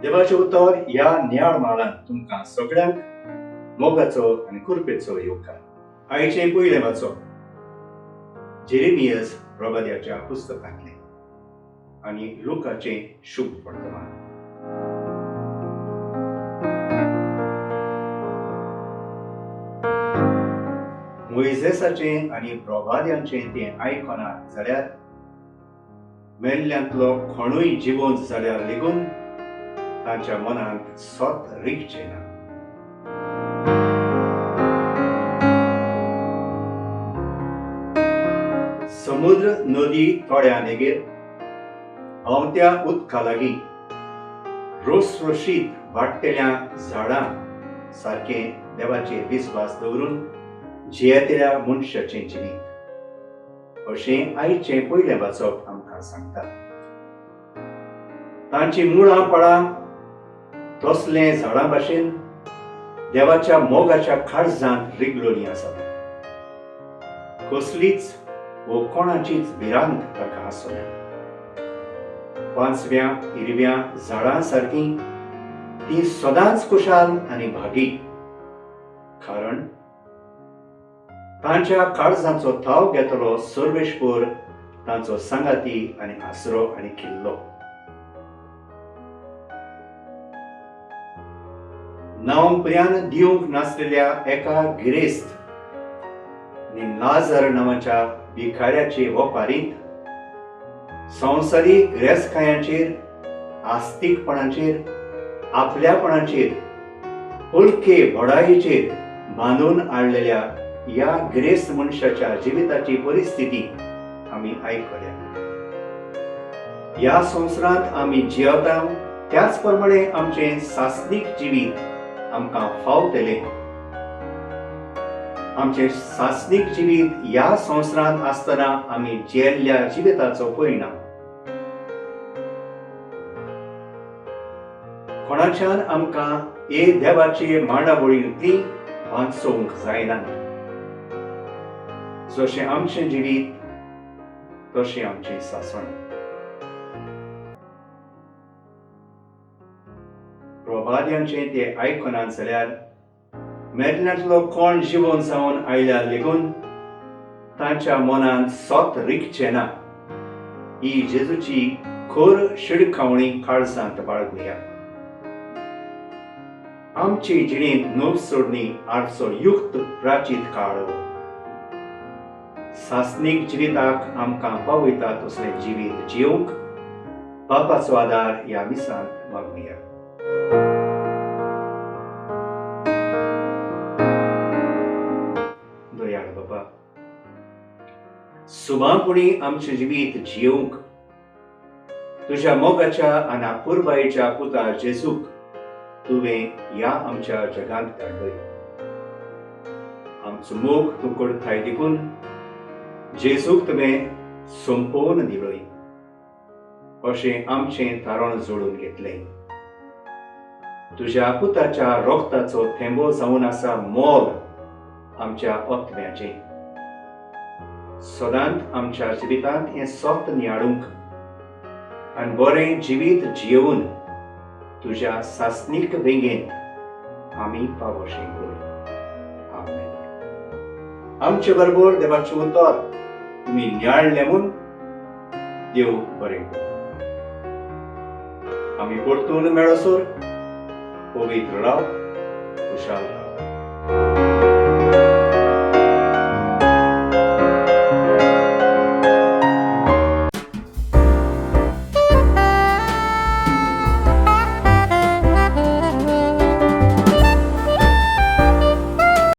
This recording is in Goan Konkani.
देवाचें उतर ह्या नियाळ म्हालांत तुमकां सगळ्यांक मोगाचो आनी कृपेचो येवकार. आयचें पयलें वाचप जेरेमियस प्रवाद्याच्या पुस्तकांतलें आनी लुकाचें शुभ वर्तमान. मोयजेसाचें आनी प्रवाद्यांचें तें आयकना जाल्यार मेल्ल्यांतलो कोणूय जिवंत जाल्यार लेगून तांच्या मनांत सत रिगचें ना. समुद्र नदी तळ्या नेगेर व्हांवत्या उदका लागीं रोसरोशीत वाडटेल्या झाडां सारकें देवाचेर विस्वास दवरून जियेतल्या मनशाचें जिवीत अशें आयचें पयलें वाचप आमकां सांगता. तांचीं मुळां पाळां तसलें झाडां भाशेन देवाच्या मोगाच्या काळजांत रिगलोलीं आसात. कसलीच वो कोणाचीच भिरांत तांकां आसना. पांचव्या हिरव्या झाडां सारकीं तीं सदांच खुशाल आनी भागी, कारण तांच्या काळजाचो थाव घेतलो सर्वेश्वर तांचो सांगाती आनी आसरो आनी किल्लो. नांव प्रियान दिवंक नासलेल्या एका गिरेस्त आनी लाजर नांवाच्या भिकाऱ्याचे वपारींत संवसारीक गिरेस्तकायांचेर, आस्तीकपणाचेर, आपल्यापणाचेर, हलके बडायेचेर बांदून हाडलेल्या ह्या गिरेस्त मनशाच्या जिविताची परिस्थिती आमी आयकल्या. ह्या संवसारांत आमी जियेता त्याच प्रमाणे आमचें सासणीक जिवीत आमकां फावतलें. आमचें सासणीक जिवीत ह्या संवसारांत आसतना आमी जियेल्ल्या जिविताचो परिणाम. कोणाच्यान आमकां हे देवाचे मांडावळींतली वांचोवंक जायना. जशें आमचें जिवीत तशें आमचें सासण. प्रवाद्यांचें ते आयकनात जाल्यार मेल्ल्यांतलो कोण जिवन जावन आयल्यार लेगून तांच्या मनांत सत रिगचें ना. ही जेजूची खर शिडकावणी काळजांत बाळगुया. आमचे जिणेंत नव सोडणी आडचो युक्त प्राचीत काळ सासणीक जिविताक आमकां पावयता तसलें जिवीत जिवंक बापाचो आदार ह्या मिसांत मागुया. दयाळ बाबा, सुमापुणी आमचें जिवीत जिवंक तुज्या मोगाच्या आनी अपुरबायेच्या पुता जेजूक तुवें ह्या आमच्या जगांत धाडलय. आमचो मोग तूं करताय देखून जेजूक तुवें सोंपोवन दिलय अशें आमचें तारण जोडून घेतलें. तुज्या पुताच्या रोगताचो थेंबो जावन आसा मोल आमच्या आत्म्याचें. सदांच आमच्या जिवितांत हें सत नियाळूंक आनी बरें जिवीत जियेवन तुज्या सासणीक वेंगेंत आमी पावोशें कर. आमेन. आमचे बरोबर देवाचें उतर तुमी नियाळलें म्हूण देव बरें करूं. आमी परतून मेळसर पवित्र राव, खुशाल राव.